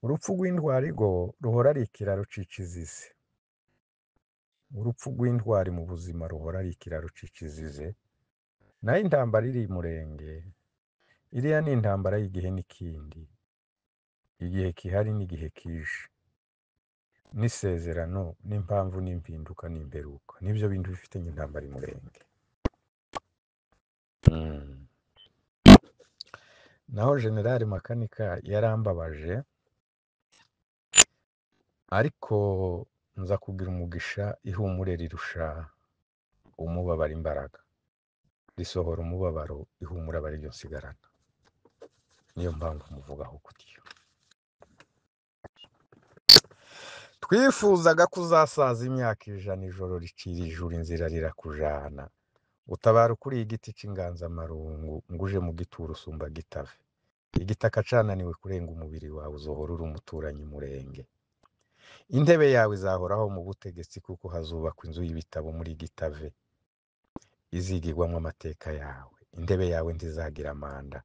Urupfu rw'intwari rwo ruhora ari ikiraro c'ikizizi. Urupfu rw'intwari mu buzima ruhora ari ikiraro c'ikizizi. Naho intambara iri Murenge, iriya ni intambara y'igihe n'ikindi. Igihe kihari n'igihe kije. N'isezerano, n'impamvu, n'impinduka, n'imperuka. Nibyo bintu bifitanye intambara i Murenge. Naho General Makanika yarambabaje, ariko nza kugira umugisha, ihumure rirusha umubabaro imbaraga. Risohora umubabaro, ihumure aba ariryo nsigarana. Niyo mpamvu muvugaho gutyo. Twifuzaga ko uzasaza imyaka 100, ijoro ricira ijuru, inzira rirakujana. Utabara ukuriye igiti c'inganzamarungu, nguje mu gituro usumba gitave. Igitaka cananiwe kurenga umubiri wawe, uzohora uri umuturanyi Murenge. Intebe yawe izahoraho mu butegetsi, kuko hazubakwa inzu y'ibitabo muri Gitave, izigirwamo amateka yawe. Intebe yawe ntizagira amanda,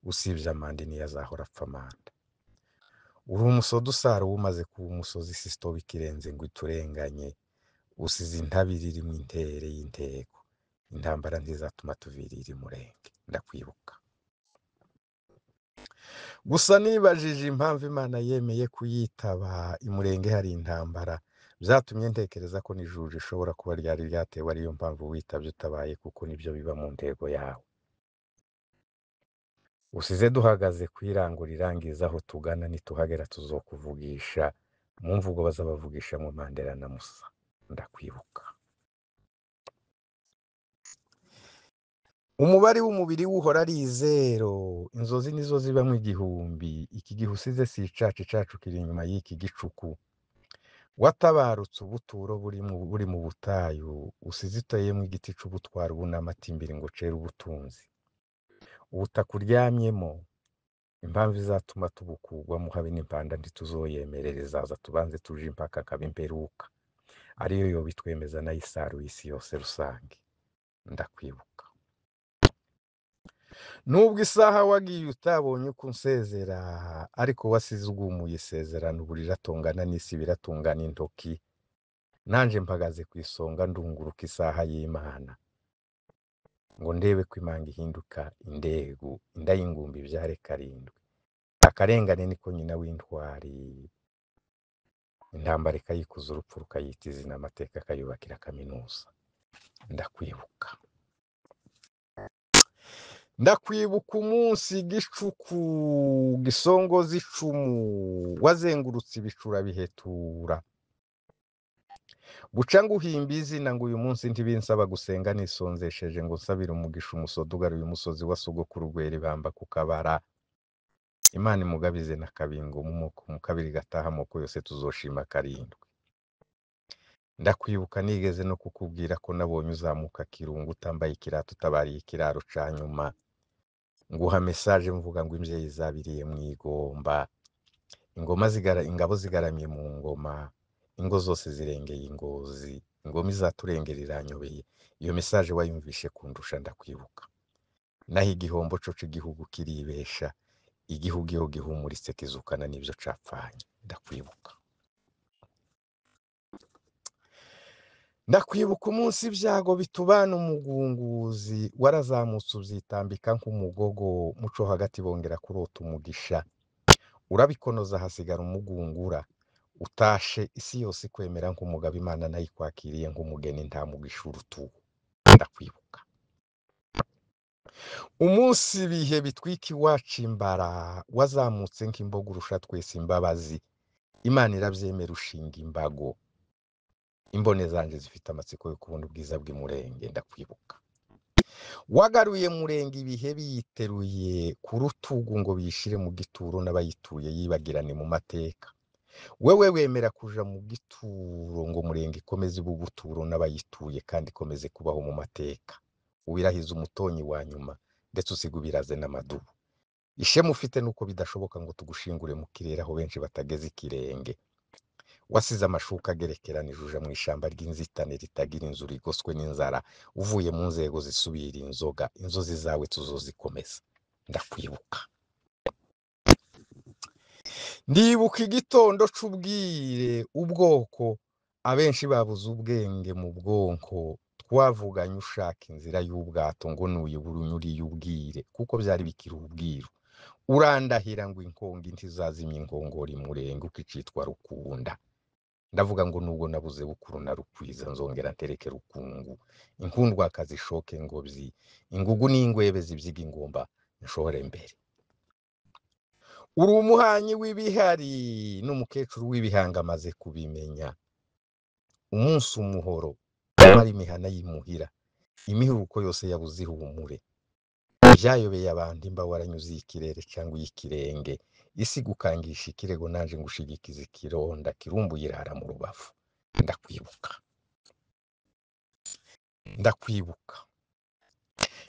usibye amanda niyo azahora apfa amanda. Uri umusozi usara umaze kuba umusozi, isi itoba ikirenze ngo iturenganye. Usize intabire irimo intere y'intego. Intambara ntizatuma tuvirira i Murenge. Ndakwibuka. Gusa nibajije impamvu Imana yemeye kuyitaba i Murenge hari intambara. Byatumye ntekereza ko n'ijuru rishobora kuba ryari ryatewe, ariyo mpamvu witabye utabaye, kuko nibyo biba mu ntego yawe. Usize duhagaze ku irango rirangiza aho tugana, nituhagera tuzokuvugisha mu mvugo bazabavugisha mu Mandela na Musa. Ndakwibuka. Umubare w'umubiri w'uhora ari 0, inzozi nizo zibamwo 1000. Iki gihe usize si icacu, icacu kiri inyuma y'iki gicuku. Watabarutse ubuturo buri mu butayu, usize uteyemwo igiti c'ubutwari ubunamatimbiri ngo cere ubutunzi. Ubutaka uryamyemo, impamvu izatuma tubukugwamo habe n'impanda ntituzoyemerera, izaza tubanze tuje impaka akaba imperuka, ariyo yobitwemeza nayo isaruye isi yose rusange. Ndakwibuka. Nubwo isaha wagiye utabonye uko unsezera, ariko wasize ugumuye isezerano, ubu riratongana n'isi biratungana intoki. Nanje mpagaze ku isonga ndunguruka isaha y'Imana, ngo ndebe ko imanga ihinduka indegu, inda y'ingumbi ibyare 7. Akarengane niko nyina w'intwari, intambara ikayikuza, urupfu rukayita izina, amateka akayubakira kaminuza. Ndakwibuka. Ndakwibuka umunsi gicuku gisongoza icumu, wazengurutse ibicura bihetura. Buca nguhimba izina ngo uyu munsi ntibinsaba gusenga nisonzesheje, ngo nsabire umugisha umusozi ugaruye umusozi wa sogokuru Rwera ibamba ku kabara. Imana imugabize na kabingo mu moko mu kabiri gataha amoko yose tuzoshima 7. Ndakwibuka nigeze no kukubwira ko nabonye uzamuka Kirungu utambaye ikirato utabariye ikiraro ca nyuma. Nguha message mvuga ngo imbyeyi zabiriye mu igomba, ingoma zigara, ingabo zigaramye mu ngoma, ingo zose zirengeye ingozi, ingoma izaturengera iranyobeye. Iyo message wayumvishe kundusha, ndakwibuka. Naho igihombo co c'igihugu kiribesha, igihugu iyo gihumuritse kizukana n'ibyo capfanye. Ndakwibuka. Ndakwibuka umunsi ibyago bitubana umugunguzi, warazamutse ubyitambika nk'umugogo, muco hagati bongera kurota umugisha, urabikonoza hasigara umugungura, utashe isi yose ikwemera nk'umugabo, Imana nayo ikwakiriye nk'umugeni, nta mugisha urutuwe. Ndakwibuka. Umunsi ibihe bitwika iwacu imbara, wazamutse nk'imbogo urusha twese imbabazi, Imana irabyemera ushinga imbago. Imbone zanje zifite amatsiko yo kubona ubwiza bw'Imurenge. Ndakwibuka. Wagaruye Murenge ibihe biyiteruye ku rutugu ngo biyishire mu gituro n'abayituye yibagirane mu mateka. Wewe wemera kuja mu gituro ngo Murenge ikomeze ibe ubuturo n'abayituye kandi ikomeze kubaho mu mateka. Ubirahiza umutonyi wa nyuma ndetse usiga ubiraze n'amadubu. Ishema ufite nuko bidashoboka ngo tugushingure mu kirere aho benshi batageze ikirenge. Wasize amashuka agerekeranije uja mu ishamba ry'inzitane ritagira inzu rigoswe n'inzara, uvuye mu nzego zisubira inzoga, inzozi zawe tuzozikomeza. Ndakwibuka. Ndibuka igitondo c'ubwire ubwoko abenshi babuze ubwenge mu bwonko, twavuganye ushaka inzira y'ubwato ngo nuyibura unyuriye ubwire, kuko byari bikiri ubwiru. Urandahira ngo inkongi ntizazimya inkongoro imurenge uko icitwa rukunda. Ndavuga ngo nubwo nabuze bukuru na rukwiza nzongera ntereke rukungu, inkundwakazi ishoke ngobyi, ingugu n'ingwebe zibyiga ingumba nshore mbere. Uri umuhanyi w'ibihari n'umukecuru w'ibihanga amaze kubimenya. Umunsi umuhoro umara imihana y'imuhira, imihuko yose yabuze ihumure. Byayobeye abantu imba waranyuze iy'ikirere cyangwa iy'ikirenge, isi gukangisha ikirego naje ngushigikiza ikironda kirumbuye irara mu rubavu. Ndakwibuka, ndakwibuka.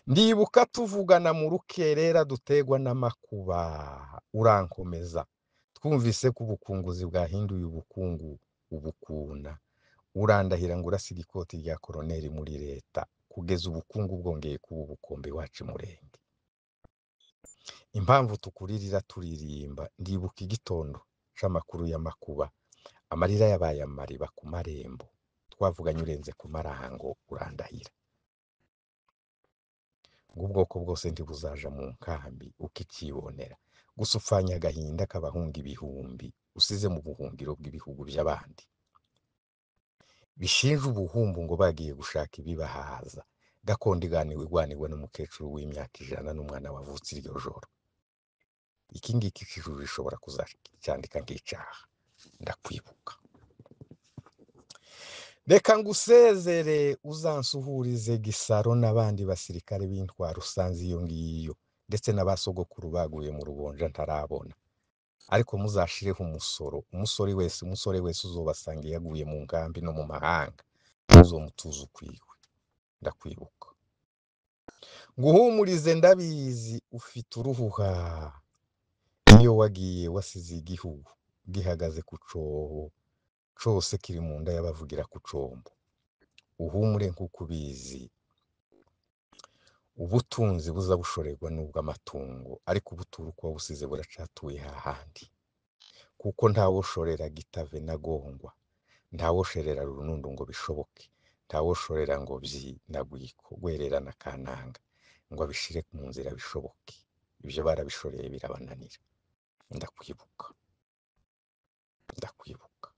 Ndibuka tuvugana mu rukerera dutegwa n'amakuba, urankomeza. Twumvise ko ubukunguzi bwahinduye ubukungu ubukuna. Urandahira ngo urasiga ikoti rya koroneri muri leta, kugeza ubukungu bwongeye kuba ubukombe iwacu Murenge. Impamvu tukuririra turirimba, ndibuka igitondo c'amakuru y'amakuba, amarira yabaye amariba ku marembo, twavuganye urenze ku marango, urandahira ngo ubwoko bwose ntibuzaja mu nkambi ukikibonera, gusa upfanye agahinda k'abahunga ibihumbi usize mu buhungiro bw'ibihugu by'abandi bishinja ubuhumbu ngo bagiye gushaka ibibahaza. Gakondo iganiwe igwanirwa n'umukecuru w'imyaka 100 n'umwana wavutse iryo joro. Iki ngiki cy'ijuru rishobora kuzacyandika nk'icyaha. Ndakwibuka. Reka ngusezere uzansuhurize Gisaro n'abandi basirikare b'intwaro usanze iyo ngiyo, ndetse n'abasogokuru baguye mu rubonja ntarabona. Ariko muzashireho umusoro, umusore wese uzobasanga yaguye mu nkambi no mu mahanga, uzomutuza ukwiwe. Ndakwibuka. Nguhumurize ndabizi ufite uruhuha, iyo wagiye wasize igihugu gihagaze ku cobo cose kiri mu nda y'abavugira ku combo. Uhumure nk'uko ubizi, ubutunzi buza bushorerwa n'ubw'amatungo, ariko ubutura uko wabusize buracatuye hahandi. Kuko ntawoshorera Gitave na Gongwa, ntawoshorera Runundu ngo bishoboke, ntawoshorera Ngobyi na Gwiko, Gwerera na Kananga ngo abishire mu nzira bishoboke. Ibyo barabishoreye birabananira. Ndakwibuka, ndakwibuka.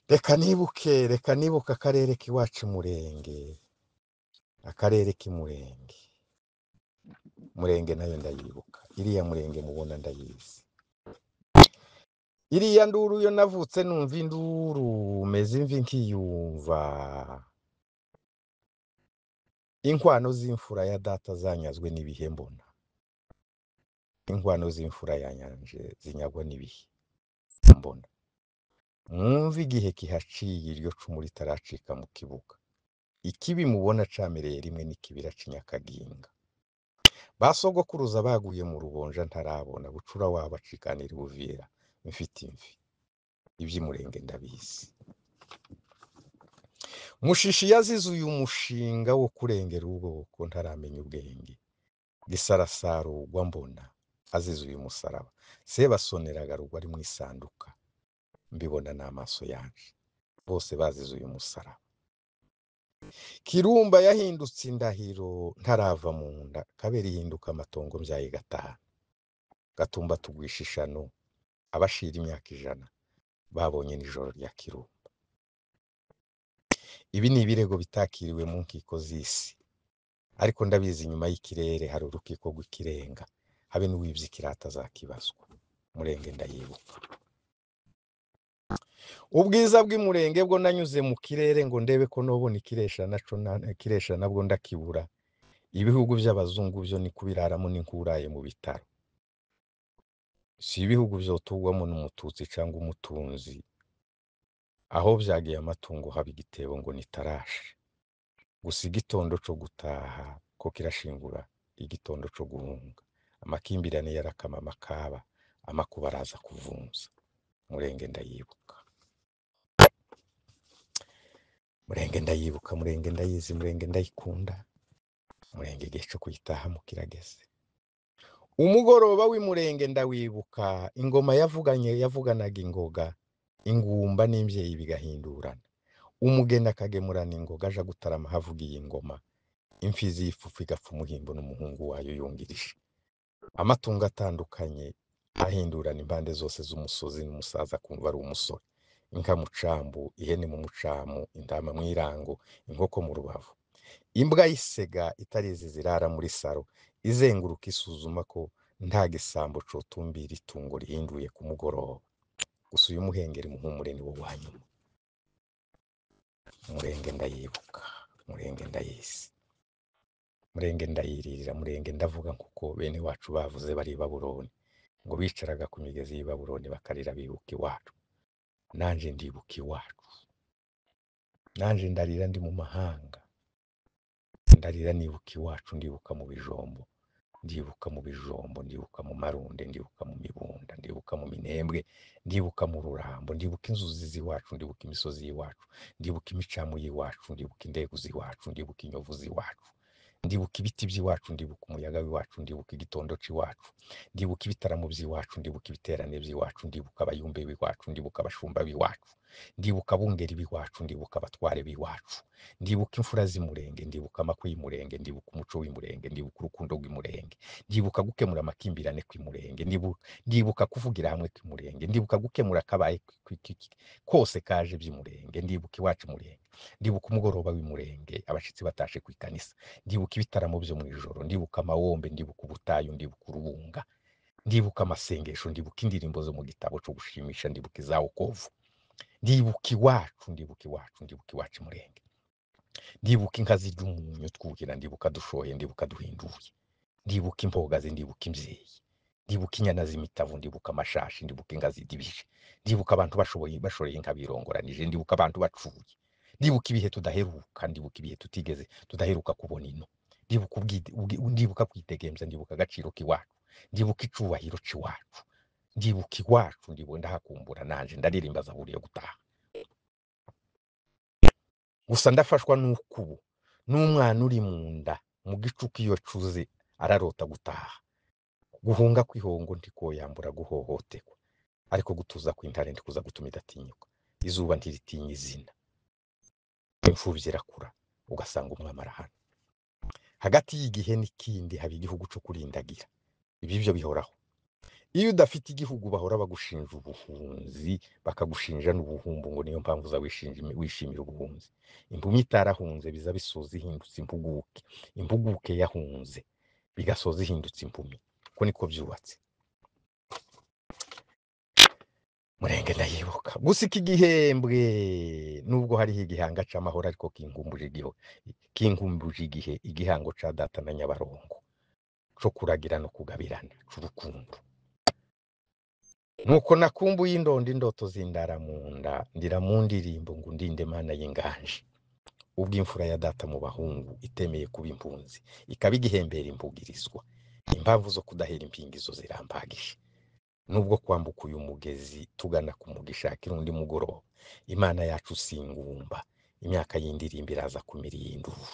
Reka nibuke, reka nibuke akarere k'iwacu Murenge, akarere k'Imurenge. Murenge nayo ndayibuka, iriya Murenge mubona ndayizi. Iriya nduru yo navutse numva induru, meze imvi nkiyumva. Inkwano z'imfura ya data zanyazwe n'ibihe mbona. Inkwano z'imfura ya nyanje zinyagwa n'ibihe mbona. Mwumve igihe kihaciye iryo cumu ritaracika mu kibuga. Ikibi mubona camereye rimwe n'ikibira c'inyakaginga. Basogokuruza baguye mu rubonja ntarabona, bucura wabo acikanira Buvira, mfite imvi. Iby'Imurenge ndabizi. Mushishi yazize uyu mushinga wo kurengera ubwoko ntaramenya ubwenge. Gisarasarugwa mbona azize uyu musaraba. Sebasoneraga rugwa ari mu isanduka, mbibona n'amaso yanje. Bose bazize uyu musaraba. Kirumba yahindutse indahiro ntarava mu nda, kabera ihinduka amatongo mbyaye 5. Gatumba tugwisha ishano, abashira imyaka 100 babonye nijoro rya Kirumba. Ibi ni ibirego bitakiriwe mu nkiko z'isi, ariko ndabizi inyuma y'ikirere hari urukiko rw'ikirenga, habe n'uwibye ikirata azakibazwa. Murenge ndayibuka. Ubwiza bw'Imurenge bwo nanyuze mu kirere ngo ndebe ko nobona ikiresha naco kiresha nabwo ndakibura. Ibihugu by'abazungu byo ni kubiraramo n'inkuraye mu bitaro. Si ibihugu vyotugwamo n'umututsi cyangwa umutunzi, aho vyagiye amatungo haba igitebo ngo nitarashe. Gusa igitondo co gutaha ko kirashingura igitondo co guhunga. Amakimbirane yarakama amakaba, amakuba araza kuvunza. Murenge ndayibuka. Murenge ndayibuka, Murenge ndayizi, Murenge ndayikunda. Murenge igihe cyo kuyitahamo kirageze. Umugoroba w'Imurenge ndawibuka, ingoma yavuganye yavuganaga ingoga, ingumba n'imbyeyi bigahindurana. Umugeni akagemurana ingoga aja gutarama havugiye ingoma, imfizi y'ifufu igapfa umuhimbo n'umuhungu wayo yungirije. Amatungo atandukanye ahindurana impande zose z'umusozi n'umusaza akumva ari umusore. Inka mu cambu, ihene mu mucamu, intama mu irango, inkoko mu rubavu. Imbwa y'isega itarizi zirara muri saro, izenguruka isuzuma ko nta gisambo cotumbira itungo rihinduye ku mugoroba. Gusa uyu muhengeri muhumure ni wo wa nyuma. Murenge ndayibuka, Murenge ndayizi, Murenge ndayiririra, Murenge ndavuga nkuko bene wacu bavuze bari i Babuloni, ngo bicaraga ku migezi y'i Babuloni bakarira bibuka iwacu. Nanje ndibuka iwacu, nanje ndarira ndi mu mahanga, ndarira nibuka iwacu, ndibuka mu bijombo, ndibuka mu bijombo, ndibuka mu Marunde, ndibuka mu Mibunda, ndibuka mu Minembwe, ndibuka mu Rurambo, ndibuka inzuzi z'iwacu, ndibuka imisozi y'iwacu, ndibuka imicamu y'iwacu, ndibuka indego z'iwacu, ndibuka inyovu z'iwacu, ndibuka ibiti by'iwacu, ndibuka umuyaga w'iwacu, ndibuka igitondo c'iwacu, ndibuka ibitaramo by'iwacu, ndibuka ibiterane by'iwacu, ndibuka abayumbe b'iwacu, ndibuka abashumba b'iwacu, ndibuka abungeri b'iwacu, ndibuka abatware b'iwacu, ndibuka imfura z'Imurenge, ndibuka amakwe y'Imurenge, ndibuka umuco w'Imurenge, ndibuka urukundo rw'Imurenge, ndibuka gukemura amakimbirane kw'Imurenge, ndibuka kuvugira hamwe kw'Imurenge, ndibuka gukemura akabaye kose kaje by'Imurenge, ndibuka iwacu Murenge, ndibuka umugoroba w'Imurenge abashitsi batashe ku ikanisa, ndibuka ibitaramo byo mu ijoro, ndibuka amawombe, ndibuka ubutayu, ndibuka urubunga, ndibuka amasengesho, ndibuka indirimbo zo mu gitabo cyo gushimisha, ndibuka iza wokovu, ndibuka iwacu, ndibuka iwacu, ndibuka iwacu Murenge, ndibuka inka zirya umunyu twuhira, ndibuka dushoye, ndibuka duhinduye, ndibuka impogazi, ndibuka imbyeyi, ndibuka inyana z'imitavu, ndibuka amashashi, ndibuka inka zidibije, ndibuka abantu bashoboye bashoreye inka birongoranije, ndibuka abantu bacuye, ndibuka ibihe tudaheruka, ndibuka ibihe tutigeze tudaheruka kubona ino, ndibuka ndibuka kwitegembya, ndibuka agaciro k'iwacu, ndibuka icubahiro c'iwacu, ndibuka iwacu, ndibuka ndahakumbura nanje ndaririmba zaburi yo gutaha. Gusa ndafashwa n'uko ubu n'umwana uri mu nda mu gicuku iyo acuze ararota gutaha. Guhunga kw'ihongo ntikoyambura guhohoterwa, ariko gutuza kw'intare ntikuza gutuma idatinyuka. Izuba ntiritinya izina, imfuvyi irakura ugasanga umwami arahana. Hagati y'igihe n'ikindi haba igihugu co kurindagira, ibi byo bihoraho. Iyo udafite igihugu bahora bagushinja ubuhunzi, bakagushinja n'ubuhumbu, ngo niyo mpamvu uza wishimira ubuhunzi. Impumyi itarahunze biza bisoza ihindutse impuguke, impuguke yahunze bigasoza ihindutse impumyi. Uko niko byubatse. Murenge ndayibuka. Gusa iki gihembwe nubwo hariho igihanga c'amahoro, ariko kinkumbuje igiho, kinkumbuje igihe igihango ca data na Nyabarongo co kuragira no kugabirana c'urukundo. Nuko nakumbuye indondo, indoto zindara mu nda, ndira mu ndirimbo ngo undinde Mana y'inganje. Ubwo imfura ya data mu bahungu itemeye kuba impunzi, ikaba igihembera impugirizwa. Impamvu zo kudahera impingizo zirambagije. Nubwo kwambuka uyu mugezi tugana ku mugisha undi mugoroba, Imana yacu singumba, imyaka y'indirimbo iraza kumira iyi nduru.